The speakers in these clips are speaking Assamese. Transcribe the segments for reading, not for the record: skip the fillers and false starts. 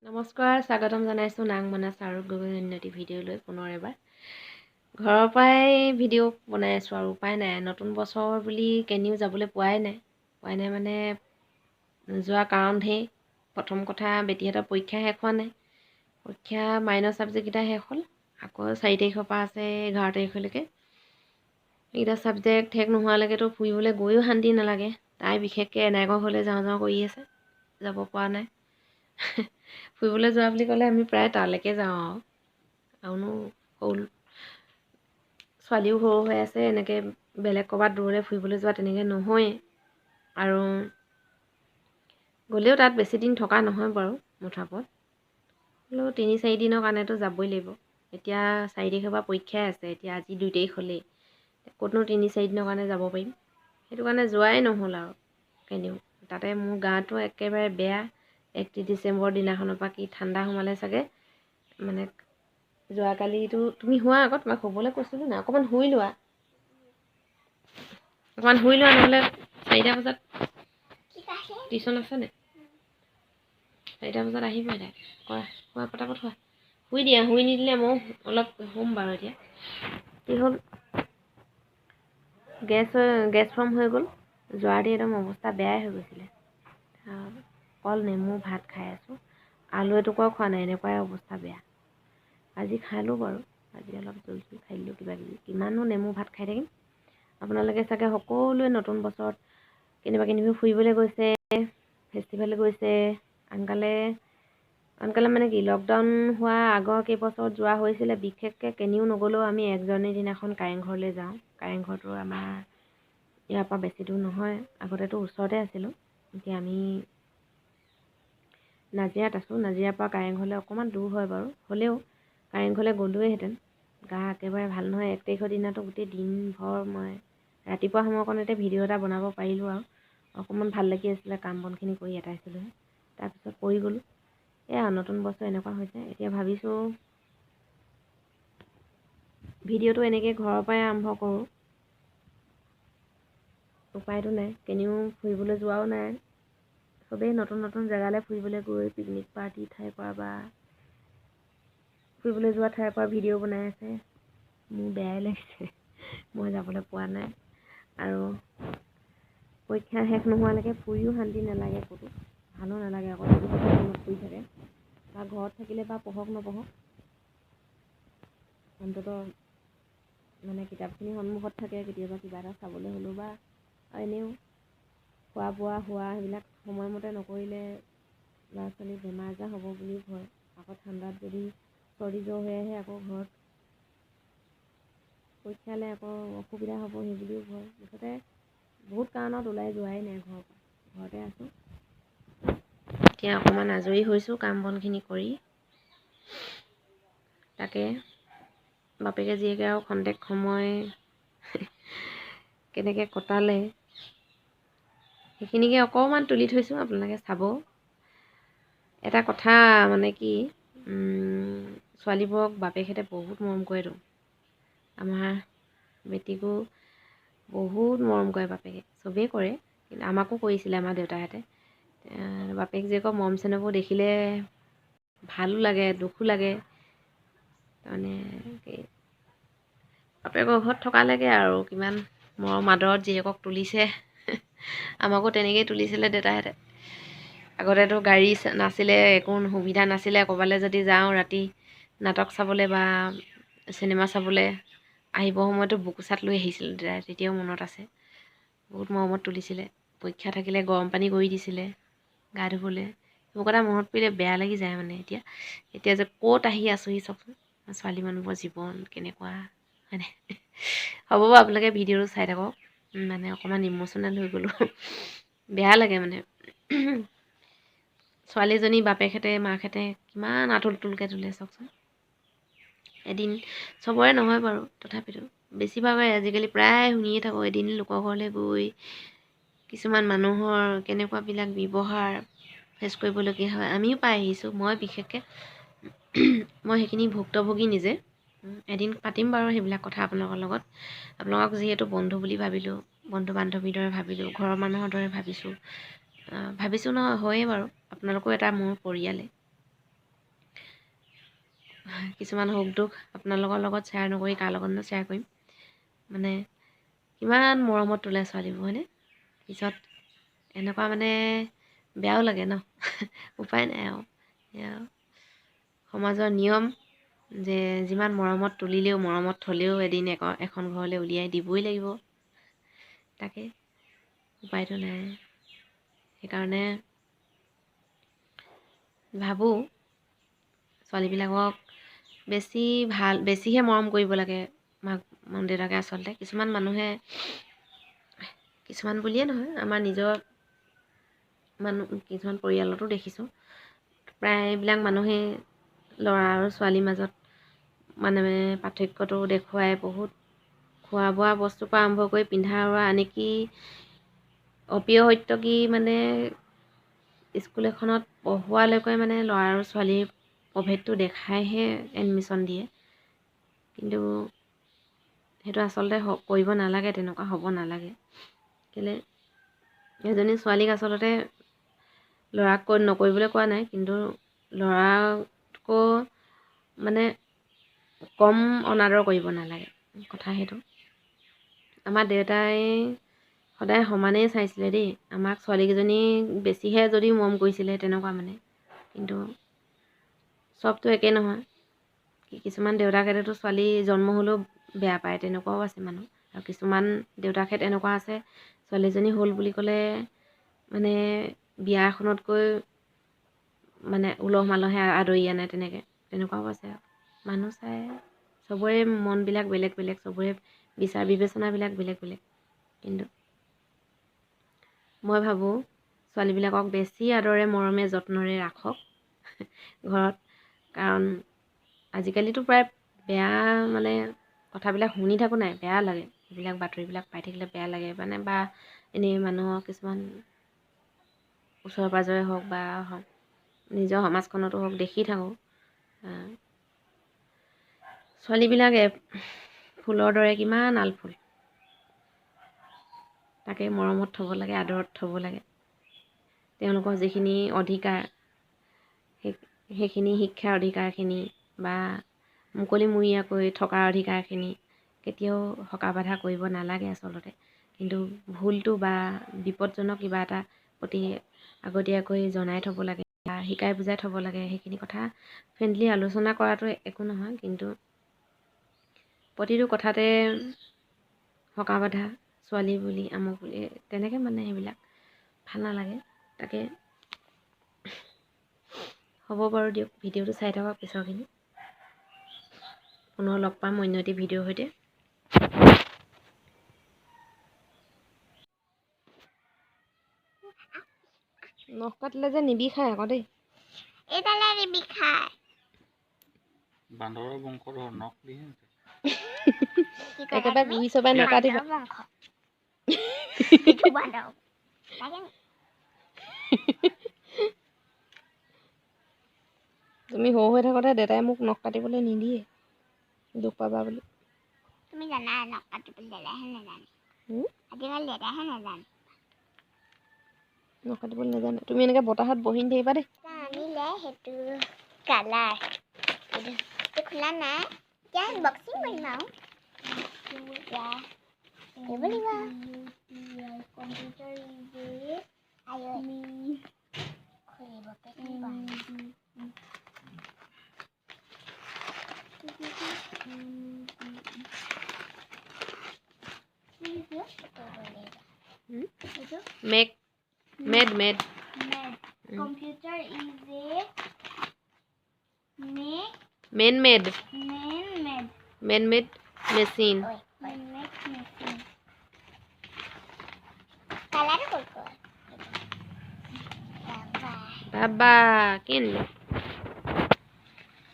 নমস্কাৰ, স্বাগতম জনাইছোঁ নাংমনা চাৰু গগৈ উন্নতি ভিডিঅ'লৈ। পুনৰ এবাৰ ঘৰৰ পৰাই ভিডিঅ' বনাই আছোঁ আৰু উপায় নাই। নতুন বছৰ বুলি কেনিও যাবলৈ পোৱাই নাই। পোৱাই নাই মানে নোযোৱা কাৰণ ধেৰ। প্ৰথম কথা, বেটীহঁতৰ পৰীক্ষা শেষ হোৱা নাই। পৰীক্ষা মাইনৰ ছাবজেক্টকেইটা শেষ হ'ল, আকৌ 4 তাৰিখৰ পৰা আছে 11 তাৰিখলৈকে। এইকেইটা ছাবজেক্ট শেষ নোহোৱালৈকেতো ফুৰিবলৈ গৈও শান্তি নালাগে। তাই বিশেষকৈ এনায়েকৰ ঘৰলৈ যাওঁ যাওঁ কৰি আছে, যাব পৰা নাই। ফুৰিবলৈ যোৱা বুলি ক'লে আমি প্ৰায় তালৈকে যাওঁ আৰুনো সৰু ছোৱালীও সৰু হৈ আছে, এনেকৈ বেলেগ ক'ৰবাত দূৰলৈ ফুৰিবলৈ যোৱা তেনেকৈ নহয়েই। আৰু গ'লেও তাত বেছি দিন থকা নহয় বাৰু, মুঠৰ ওপৰত হ'লেও 3-4 দিনৰ কাৰণেতো যাবই লাগিব। এতিয়া 4 তাৰিখৰ পৰা পৰীক্ষাই আছে, এতিয়া আজি 2 তাৰিখ হ'লেই, ক'তনো 3-4 দিনৰ কাৰণে যাব পাৰিম? সেইটো কাৰণে যোৱাই নহ'ল আৰু কেনিও। তাতে মোৰ গাটো একেবাৰে বেয়া। 31 ডিচেম্বৰ দিনাখনৰ পৰা কি ঠাণ্ডা সোমালে চাগে। মানে যোৱাকালিতো, তুমি শোৱা আকৌ, তোমাক শুবলৈ কৈছিলোঁ নাই? অকণমান শুই লোৱা, অকণমান শুই লোৱা, নহ'লে 4টা বজাত টিউশ্যন আছে নে? 4টা বজাত আহিব তাই। কৰা, শোৱা, পটাপট শোৱা, শুই দিয়া। শুই নিদিলে ময়ো অলপ শুম বাৰু। এতিয়া কি হ'ল, গেছ ফৰ্ম হৈ গ'ল। যোৱা একদম অৱস্থা বেয়াই হৈ গৈছিলে। অকল নেমু ভাত খাই আছোঁ, আলু এটুকুৰাও খোৱা নাই, এনেকুৱাই অৱস্থা বেয়া। আজি খালোঁ বাৰু, আজি অলপ জোল চোল খাই দিলোঁ, কিবা কিবি। কিমাননো নেমু ভাত খাই থাকিম? আপোনালোকে চাগে সকলোৱে নতুন বছৰত কেনিবা কেনিবি ফুৰিবলৈ গৈছে, ফেষ্টিভেল গৈছে। আনকালে আনকালে মানে কি, লকডাউন হোৱা আগৰ কেইবছৰত যোৱা হৈছিলে। বিশেষকৈ কেনিও নগ'লেও আমি 1 জানুৱাৰী দিনাখন কাৰেংঘৰলৈ যাওঁ। কাৰেংঘৰটো আমাৰ ইয়াৰ পৰা বেছি দূৰ নহয়, আগতেতো ওচৰতে আছিলোঁ। এতিয়া আমি নাজিৰাত আছোঁ, নাজিৰাৰ পৰা কাৰেংঘৰলৈ অকণমান দূৰ হয় বাৰু, হ'লেও কাৰেংঘৰলৈ গ'লোৱেহেঁতেন। গা একেবাৰে ভাল নহয়। 1 তাৰিখৰ দিনাতো গোটেই দিনভৰ মই ৰাতিপুৱা সময়কণতে ভিডিঅ' এটা বনাব পাৰিলোঁ আৰু অকণমান ভাল লাগি আছিলে, কাম বনখিনি কৰি এটাইছিলোঁহে, তাৰপিছত পৰি গ'লোঁ। এয়া নতুন বছৰ এনেকুৱা হৈছে। এতিয়া ভাবিছোঁ ভিডিঅ'টো এনেকৈ ঘৰৰ পৰাই আৰম্ভ কৰোঁ, উপায়তো নাই, কেনিও ফুৰিবলৈ যোৱাও নাই। চবেই নতুন নতুন জেগালৈ ফুৰিবলৈ গৈ পিকনিক পাৰ্টি ঠাইৰ পৰা বা ফুৰিবলৈ যোৱা ঠাইৰ পৰা ভিডিঅ' বনাই আছে। মোৰ বেয়াই লাগিছে, মই যাবলৈ পোৱা নাই। আৰু পৰীক্ষা শেষ নোহোৱালৈকে ফুৰিও শান্তি নালাগে, ক'তো ভালো নালাগে, আকৌ সেইটো কথা মনত পৰি থাকে। বা ঘৰত থাকিলে বা পঢ়ক নপঢ়ক, অন্ততঃ মানে কিতাপখিনি সন্মুখত থাকে, কেতিয়াবা কিবা এটা চাবলৈ হ'লেও বা এনেও খোৱা বোৱা শোৱা সেইবিলাক সময়মতে নকৰিলে ল'ৰা ছোৱালীৰ বেমাৰ আজাৰ হ'ব বুলিও ভয়। আকৌ ঠাণ্ডাত যদি চৰ্দি জ্বৰ হৈ আহে, আকৌ ঘৰত পৰীক্ষালৈ আকৌ অসুবিধা হ'ব সেই বুলিও ভয়। মুঠতে বহুত কাৰণত ওলাই যোৱাই নাই ঘৰৰ পৰা, ঘৰতে আছোঁ। এতিয়া অকণমান আজৰি হৈছোঁ কাম বনখিনি কৰি। তাকে বাপেকে জীয়েকে আৰু খন্তেক সময় কেনেকৈ কটালে সেইখিনিকে অকণমান তুলি থৈছোঁ, আপোনালোকে চাব। এটা কথা মানে কি, ছোৱালীবোৰক বাপেকহঁতে বহুত মৰম কৰেতো। আমাৰ বেটীকো বহুত মৰম কৰে বাপেকে, চবেই কৰে, কিন্তু আমাকো কৰিছিলে আমাৰ দেউতাহঁতে। বাপেক জীয়েকৰ মৰম চেনেহবোৰ দেখিলে ভালো লাগে, দুখো লাগে। তাৰমানে বাপেকৰ ঘৰত থকালৈকে আৰু কিমান মৰম আদৰত জীয়েকক তুলিছে, আমাকো তেনেকেই তুলিছিলে দেউতাহঁতে। আগতেতো গাড়ী নাছিলে, একো সুবিধা নাছিলে। ক'ৰবালৈ যদি যাওঁ ৰাতি নাটক চাবলৈ বা চিনেমা চাবলৈ, আহিব সময়তো বুকুচাত লৈ আহিছিল দেউতাই, তেতিয়াও মনত আছে। বহুত মৰমত তুলিছিলে। পৰীক্ষা থাকিলে গৰম পানী কৰি দিছিলে গা ধুবলৈ। সেইবোৰ কথা মনত পৰিলে বেয়া লাগি যায়। মানে এতিয়া এতিয়া যে ক'ত আহি আছোহি চাওকচোন, ছোৱালী মানুহৰ জীৱন কেনেকুৱা হয়নে? হ'ব বাৰু, আপোনালোকে ভিডিঅ'টো চাই থাকক। মানে অকণমান ইম'চনেল হৈ গ'লোঁ, বেয়া লাগে। মানে ছোৱালীজনী বাপেকহঁতে মাকহঁতে কিমান আতুল তুলকৈ তোলে চাওকচোন। এদিন চবৰে নহয় বাৰু, তথাপিতো বেছিভাগে আজিকালি প্ৰায় শুনিয়ে থাকোঁ, এদিন লোকৰ ঘৰলৈ গৈ কিছুমান মানুহৰ কেনেকুৱাবিলাক ব্যৱহাৰ ফেচ কৰিবলগীয়া হয়। আমিও পাই আহিছোঁ, মই বিশেষকৈ মই সেইখিনি ভুক্তভোগী নিজে। এদিন পাতিম বাৰু সেইবিলাক কথা আপোনালোকৰ লগত। আপোনালোকক যিহেতু বন্ধু বুলি ভাবিলোঁ, বন্ধু বান্ধৱীৰ দৰে ভাবিলোঁ, ঘৰৰ মানুহৰ দৰে ভাবিছোঁ, ভাবিছোঁ নহয়, হয়েই বাৰু, আপোনালোকো এটা মোৰ পৰিয়ালে। কিছুমান সুখ দুখ আপোনালোকৰ লগত শ্বেয়াৰ নকৰি কাৰ লগতনো শ্বেয়াৰ কৰিম। মানে কিমান মৰমত তোলে ছোৱালীবোৰ হয়নে? পিছত এনেকুৱা মানে বেয়াও লাগে ন, উপায় নাই আৰু। সমাজৰ নিয়ম যে যিমান মৰমত তুলিলেও মৰমত থ'লেও এদিন এখন ঘৰলৈ উলিয়াই দিবই লাগিব, তাকে উপায়টো নাই। সেইকাৰণে ভাবোঁ ছোৱালীবিলাকক বেছি ভাল, বেছিহে মৰম কৰিব লাগে মাক দেউতাকে। আচলতে কিছুমান মানুহে, কিছুমান বুলিয়ে নহয়, আমাৰ নিজৰ মানুহ কিছুমান পৰিয়ালতো দেখিছোঁ, প্ৰায়বিলাক মানুহে ল'ৰা আৰু ছোৱালীৰ মাজত মানে পাৰ্থক্যটো দেখুৱাই বহুত। খোৱা বোৱা বস্তুৰ পৰা আৰম্ভ কৰি পিন্ধা উৰা, আনকি অপ্ৰিয় সত্য কি মানে স্কুল এখনত পঢ়োৱালৈকে মানে ল'ৰা আৰু ছোৱালীৰ প্ৰভেদটো দেখাইহে এডমিশ্যন দিয়ে। কিন্তু সেইটো আচলতে কৰিব নালাগে, তেনেকুৱা হ'ব নালাগে। কেলৈ এজনী ছোৱালীক আচলতে ল'ৰাক কৈ নকৰিবলৈ কোৱা নাই, কিন্তু ল'ৰাতকৈ মানে কম অনাদৰ কৰিব নালাগে, কথা সেইটো। আমাৰ দেউতাই সদায় সমানেই চাইছিলে দেই আমাক, ছোৱালীকেইজনী বেছিহে যদিও মৰম কৰিছিলে তেনেকুৱা মানে। কিন্তু চবতো একেই নহয়, কিছুমান দেউতাকহঁতেতো ছোৱালী জন্ম হ'লেও বেয়া পায়, তেনেকুৱাও আছে মানুহ। আৰু কিছুমান দেউতাকহঁত এনেকুৱা আছে, ছোৱালীজনী হ'ল বুলি ক'লে মানে বিয়া এখনতকৈ মানে উলহ মালহে আদৰি আনে, তেনেকৈ তেনেকুৱাও আছে। মানুহ চাই চবৰে মনবিলাক বেলেগ বেলেগ, চবৰে বিচাৰ বিবেচনাবিলাক বেলেগ বেলেগ। কিন্তু মই ভাবোঁ ছোৱালীবিলাকক বেছি আদৰে মৰমে যত্নৰে ৰাখক ঘৰত। কাৰণ আজিকালিতো প্ৰায় বেয়া মানে কথাবিলাক শুনি থাকোঁ নাই, বেয়া লাগে সেইবিলাক বাতৰিবিলাক পাই থাকিলে বেয়া লাগে মানে। বা এনেই মানুহৰ কিছুমান ওচৰে পাঁজৰে হওক বা হওক নিজৰ সমাজখনতো হওক দেখি থাকোঁ, ছোৱালীবিলাকে ফুলৰ দৰে কিমান আলফুল, তাকে মৰমত থ'ব লাগে, আদৰত থ'ব লাগে। তেওঁলোকৰ যিখিনি অধিকাৰ সেইখিনি শিক্ষাৰ অধিকাৰখিনি বা মুকলিমূৰীয়াকৈ থকাৰ অধিকাৰখিনি কেতিয়াও হকা বাধা কৰিব নালাগে আচলতে। কিন্তু ভুলটো বা বিপদজনক কিবা এটা প্ৰতি আগতীয়াকৈ জনাই থ'ব লাগে বা শিকাই বুজাই থ'ব লাগে, সেইখিনি কথা ফ্ৰেণ্ডলি আলোচনা কৰাটো একো নহয়। কিন্তু প্ৰতিটো কথাতে হকা বাধা, ছোৱালী বুলি আমুক বুলি তেনেকৈ মানে সেইবিলাক ভাল নালাগে। তাকে হ'ব বাৰু দিয়ক, ভিডিঅ'টো চাই থাকক পিছৰখিনি। পুনৰ লগ পাম অন্য এটি ভিডিঅ'ৰ সৈতে। নখ কাটিলে যে নিবিষায় আকৌ দেই, এইডালে নিবিষায়। বান্দৰৰ বংশধৰ নখ দিয়ে একেবাৰে গুৰি চবাই নাকাটিবা। তুমি সৰু হৈ থাকোঁতে দেউতাই মোক নখ কাটিবলৈ নিদিয়ে, দুখ পাবা বুলি। তুমি জানা নখ কাটিবলৈ দেউতাইহে নাজানে, আজিকালি দেউতাইহে নাজানে নখ কাটিবলৈ নাজানে। তুমি এনেকৈ বতাহত বহি নাথাকিবা দেই। আনিলে সেইটো কালাৰ এইটো খোলা নাই, এতিয়া আনবক্সিং কৰিম আৰু এতিয়া কৰিব লাগিব। খুলিবকে make made made Computer is a man made man-made man made machine. Man-made machine. Colour ক'ত গ'ল? বাবা কি আনিলে?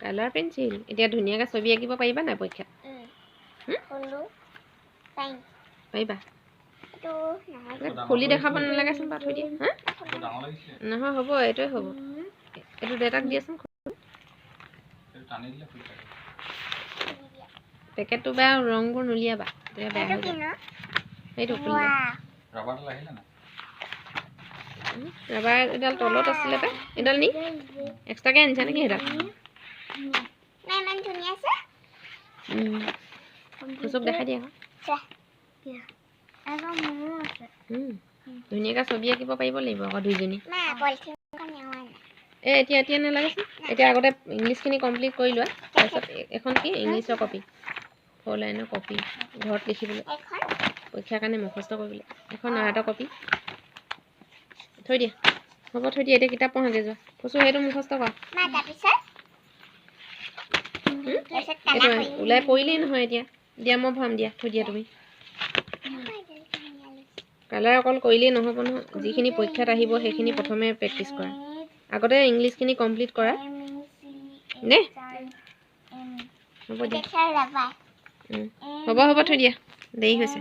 Colour pencil. এতিয়া ধুনীয়াকৈ ছবি আঁকিব পাৰিবা নাই পৰীক্ষাত? পাৰিবা? খুলি দেখাব নালাগেচোন, বা থৈ দিয়া। হা নহয় হ'ব, এইটোৱে হ'ব। এইটো দেউতাক দিয়াচোন। পেকেটটো বেয়া, ৰংবোৰ নুলিয়াবা, তেতিয়া বেয়া হৈ যায়। সেইটো খুলি ৰাবাৰ এডাল তলত আছিলে পাই, এডাল নি এক্সট্ৰাকৈ আনিছা নেকি সেইডাল? মা, ইমান ধুনীয়া আছে। ফুচুক দেখাই দিয়া আকৌ। এখন মোৰো আছে। ধুনীয়াকৈ ছবি আঁকিব পাৰিব লাগিব আকৌ দুইজনী। মা, পলিথিনখন এওৱা নাই। এই এতিয়া এতিয়া নালাগেচোন। এতিয়া আগতে ইংলিছখিনি কমপ্লিট কৰি লোৱা। তাৰপিছত এখন কি ইংলিছৰ কপি, ফ'ৰ লাইনৰ কপি, ঘৰত লিখিবলৈ। এখন। পৰীক্ষাৰ কাৰণে মুখস্থ কৰিবলৈ। এখন আৰ্টৰ কপি থৈ দিয়া। হ'ব, থৈ দিয়া। এতিয়া কিতাপ পঢ়াগৈ যোৱা। ফুচু, সেইটো মুখস্থ কৰা। মা, তাৰপিছত তাৰপিছত এইটো কালাৰ কৰিম। ওলাই পৰিলেই নহয় এতিয়া। দিয়া, মই ভৰাম দিয়া। থৈ দিয়া তুমি। কালাৰ অকল কৰিলেই নহ'ব নহয়। যিখিনি পৰীক্ষাত আহিব, সেইখিনি প্ৰথমে প্ৰেক্টিছ কৰা। আগতে ইংলিছখিনি কমপ্লিট কৰা দেই। হ'ব দিয়া। ৰাবাৰ। হ'ব হ'ব, থৈ দিয়া, দেৰি হৈছে।